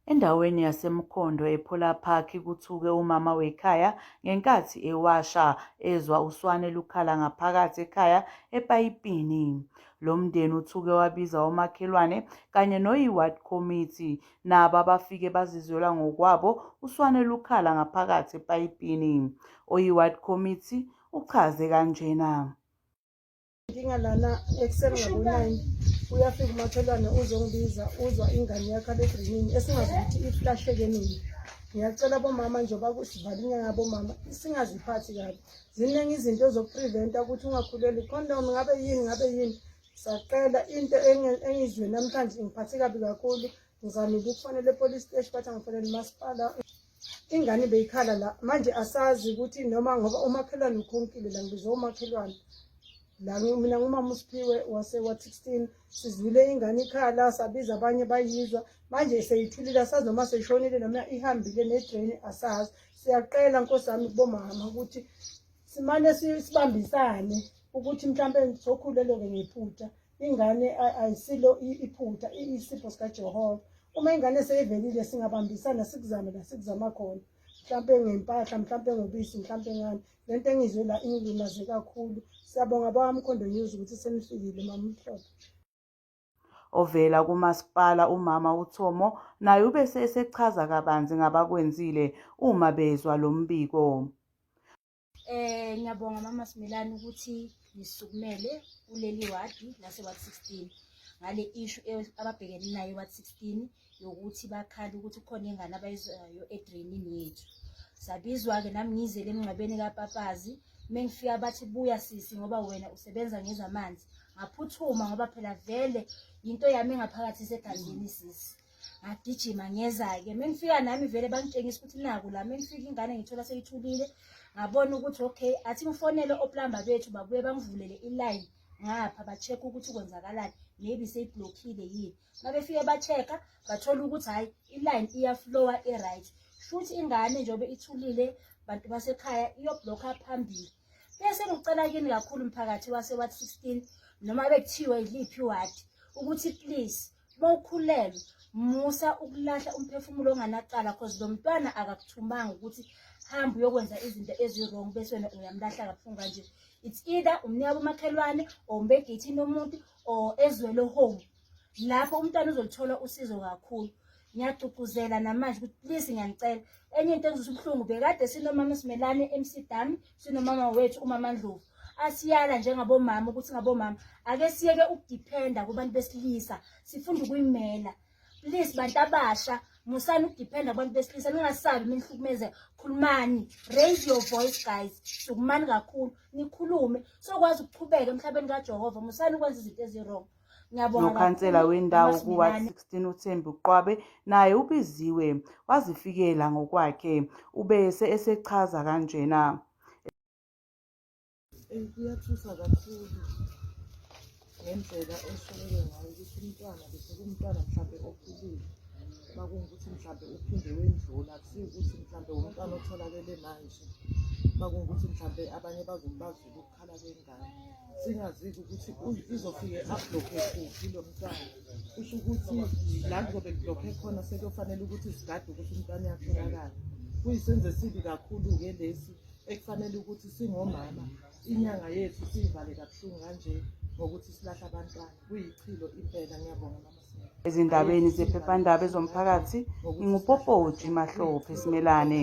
Endaweni yaseMkhondo ePhola Park kuthuke umama wekhaya ngenkathi ewasha ezwa uswane lukhala ngaphakathi ekhaya epayipini. Lo mndeni uthuke wabiza omakhelwane kanye noyi-ward committee nabo abafike bazizwela ngokwabo uswane lukhala ngaphakathi epayipini. Oyi-ward committee uchaze kanjena. Inkinga lana ekuseni ngabo-9 uyafika umakhelwane uzongibiza uzwa ingane yakho aledrinini esingazi ukuthi iflasheke nini. Ngiyacela bomama njengoba kusivala inyanga yabomama singaziphathi kabi. Ziningi izinto zokupreventa ukuthi ungakhulelwa i-condom ngabe yini ngabe yini. Saqela into engizwe namhlanje ingiphathe kabi kakhulu. Ngizamile ukufonela e-police station bathi angifonele umasipala. Ingane beyikhala la manje asazi ukuthi noma ngoba umakhelwane ukhonkile la ngibizwa umakhelwane la mina ngumama uSiphiwe wase-ward 16 sizwile ingane ikhala sabiza abanye bayizwa manje seyithulile asazi noma seyishonile noma ihambile nedrain asazi. Siyaqela nkosi yami kubomama ukuthi simane sibambisane ukuthi mhlampe sokhulelwe-ke ngephutha ingane ayisilo iphutha isipho sikaJehova. Uma ingane seyivelile singabambisana sikuzame la sikuzama khona mhlampe ngempahla mhlampe ngobisi mhlampe ngani. Le nto engizwe la ingilimaze kakhulu. Siyabonga bakwaMkhondo News ukuthi senifikile mama uMhlophe. Ovela kumasipala umama uThomo naye ubese esechaza kabanzi ngabakwenzile uma bezwa lo mbiko. Ngiyabonga mama Simelane ukuthi nisukumele kuleli wadi lase ward 16 ngale issue ababhekene nayo ward 16 yokuthi bakhala ukuthi kukhona ingane abayizwayo edrainini yethu. Sabizwa-ke nami ngizele emngcwabeni kapapazi mengifika bathi buya sisi ngoba wena usebenza ngezamanzi. Ngaphuthuma ngoba phela vele yinto yami engaphakathi isegazini sisi. Ngagijima ngeza-ke mengifika nami vele bangitshengisa ukuthi naku la mengifika ingane ngithola seyithulile ngabona ukuthi okay athi ngifonele oplamba bethu babuye bangivulele iline ngapha ba-check ukuthi kwenzakalani maybe seyiblockile yini. Mabefike ba-check-a bathola ukuthi hhayi iline iyaflowa i-right. Shuthi ingane njengoba ithulile bantu basekhaya iyoblokha phambili. Bese ngicela kini kakhulu mphakathi wase-ward 16 noma bekuthiwe yiliphi iwadi ukuthi please mawukhulelwe musa ukulahla umphefumulo onganacala cause lo mntwana akakuthumanga ukuthi hamba uyokwenza izinto ezi-wrong bese wena uyamlahla kabuhlungu kanje. It's either umnika kumakhelwane or umbegeyithini yomuntu or ezwele home lapho umntwana uzoluthola usizo kakhulu. Ngiyagqugquzela namanje ukuthi please ngiyanicela. Enye into engizwisa ubuhlungu bekade sinomama Simelane MC Dami sinomama wethu umama Ndlovu asiyala njengabomama ukuthi ngabomama ake siyeke ukudiphenda kubantu besilisa sifunde ukuyimela. Please bantu abasha musani ukudiphenda kubantu besilisa ningasabi minihlukumezeka khulumani raise your voice guys sukumani kakhulu nikhulume sokwazi ukuqhubeka emhlabeni kaJehova musani ukwenza izinto ezi-wrong. Ngiyabonga Nokhansela kakhulu wendawo mama kuward Simelane. 16 uThembi Qwabe naye ubiziwe wazifikela ngokwakhe ubese esechaza kanjena. Kuyathusa kakhulu ngendlela eshonele ngayo ukuthi umntwana bese kuwumntwana mhlampe okhulile makungukuthi mhlampe uphinde wendlula akusiyo ukuthi mhlampe umntwana otholakele manje makungukuthi mhlampe abanye bazokubazula ukukhala kwengane singazi-ke ukuthi izofike ablokhe kuphi lo mntwana kusho ukuthi la kuzobe kublokhe khona sekuyofanele ukuthi sigade ukuthi umntwana uyatholakala kuyisenzo esibi kakhulu-ke lesi ekufanele ukuthi singomama inyanga yethu siyivale kabuhlungu kanje ngokuthi silahle abantwana kuyichilo impela. Ngiyabonga mama Simelane. Ezindabeni zephephandaba ezomphakathi nginguPopoji Mahlophe Simelane.